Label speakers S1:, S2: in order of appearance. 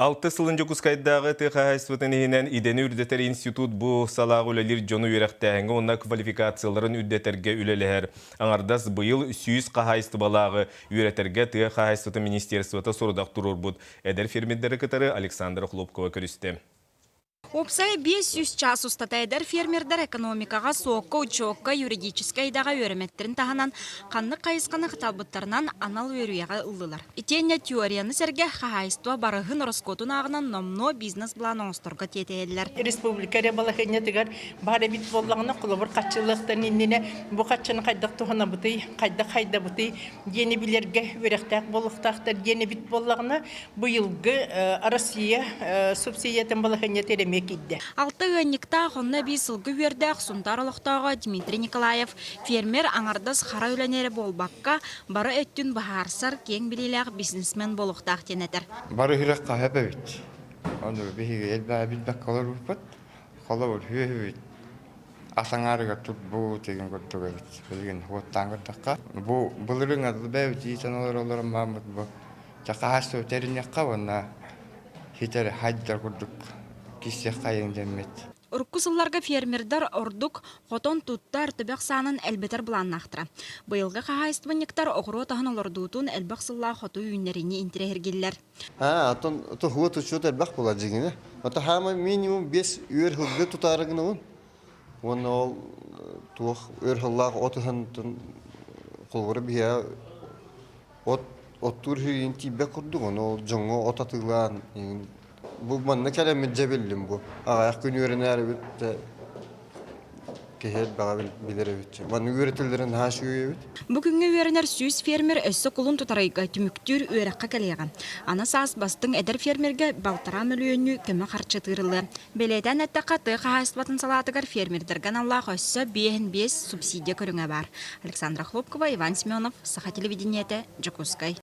S1: Алтыс сылын Дьокуускайдааҕы тыа хаһаайыстыбатын иһинэн идэни үрдэтэр институт бу салааҕа үлэлиир дьону үөрэхтээһиҥҥэ уонна квалификацияларын үрдэтэргэ үлэлэһэр. Аҥардас быйыл 100 хаһаайыстыбалааҕы үөрэтэргэ тыа хаһаайыстыбатын министерствота сорудах туруорбут. Эдэр фермердэри кытары Александра Хлопкова көрүстэ.
S2: Уопсайа 500 чаас устата эдэр фермердэр экономикаҕа, суокка, учуокка, юридическай идэҕэ үөрэммэттэрин таһынан, ханнык хайысханы талбыттарынан анал үөрүйэҕи ыллылар. Итиэннэ теорияны сэргэ хаһаайыстыба барыһын ороскуотун ааҕынан номнуо бизнес-былаан оҥосторго тиэтэйэллэр.
S3: Республика эрэ балаһыанньатыгар баар эбит буоллаҕына, холобур, хаччылыахтан иннинэ бу хаччыны хайдах туһанабытый, хайдах хайдабытый диэни билэргэ үөрэхтээх буолуохтаахтар диэн эбит буоллаҕына, Быйылгы Россия субсидиятын балаһыанньата эмиэ киирдэ.
S2: Алта ыанньыктаах, онно эбии сылгы үөрдээх Сунтаар олохтооҕо Дмитрий Николаев фермер аҥардас хара үлэни эрэ буолбакка, бары өттүн быһаарсар киэҥ билиилээх бизнесмен буолуохтаах диэн этэр.
S4: Бары үрэх хаһа эбит. Ону биһиги элбэҕи билбэккэ олорбуппут. Холобур, үөһүбүт ас аҥаарыгар турбут деген курдук эбит. Билигин уоттаан көрдөххө. Бу былырыын бэйэбит иитэн олоролорун мааммыт бу Чакаас тэриниэххэ уонна хитэр хайдар курдук киссиэххэ айан дэммит.
S2: Урукку сылларга фермердар ордук хотон туттар, төбөх саанын элбэтэр былааннаахтара. Быйылгы хаһаайыстыбанньыктар оҕуруот аһын олордуутун элбэх сыллаах хоту үүннэриини интэриэһиргииллэр.
S4: Аа, оттон туһуга туччут элбэх буолар дьиҥинэ. Ото хаама минимум 5 үөр сылгы тутаары гынабын. Уонна ол туох өр сыллаах от ыһан холобура биһиэхэ От оттуур иһин тиийбэт курдук, ону ол дьоҥҥо от атыылаан бу манна кэлэммит дьэ биллим бу. Аҕыйах күн үөрэнээрибит дьэ киһи элбэҕи билэр эбит. Маннык үөрэтэллэрин наһаа үчүгэй эбит.
S2: Бу күҥҥэ үөрэнэр 100 фермер өссө кулун тутарайга түмүктүүр үөрэххэ кэлиэҕэ. Аны саас бастыҥ эдэр фермергэ балтараа мөлүйүөннүү көмө харчы тыырыллыа. Бэлиэтээн эттэххэ, тыа хаһаайыстыбатын салаатыгар фермердэргэ аналлаах өссө 5 субсидия көрүҥэ баар. Александра Хлопкова, Иван Семенов, Саха телевидениетэ, Дьокуускай.